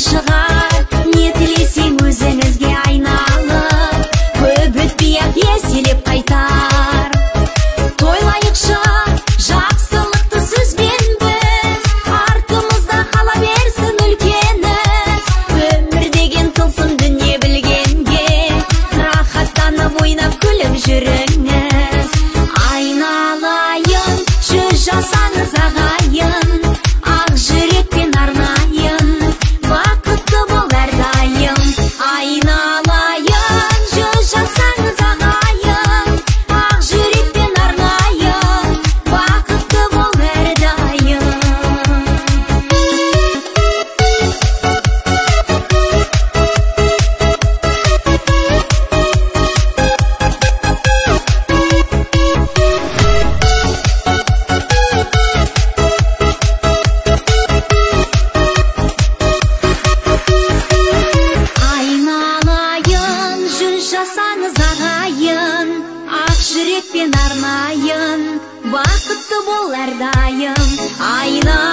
Шығар, не тілесең өзіңізге айналып, көп өтпей-ақ еселеп қайтар. Тойлайықшы жақсылықты сөзбен біз, артымызда қала берсін үлкеніз. Өмір деген тылсым дүние білгенге, рахаттанып ойнап күліп жүріңіз. Айналайын, жүз жасаңыз ағайын, ақ жүрекпен арнайын, бақытты бол әрдайым. Айналайын, жүз жасаңыз ағайын, ақ жүрекпен арнайын, бақытты бол әрдайым. Айналайын, жүз жасаңыз ағайын, ақ жүрекпен арнайын, бақытты бол әрдайым. Айналайын.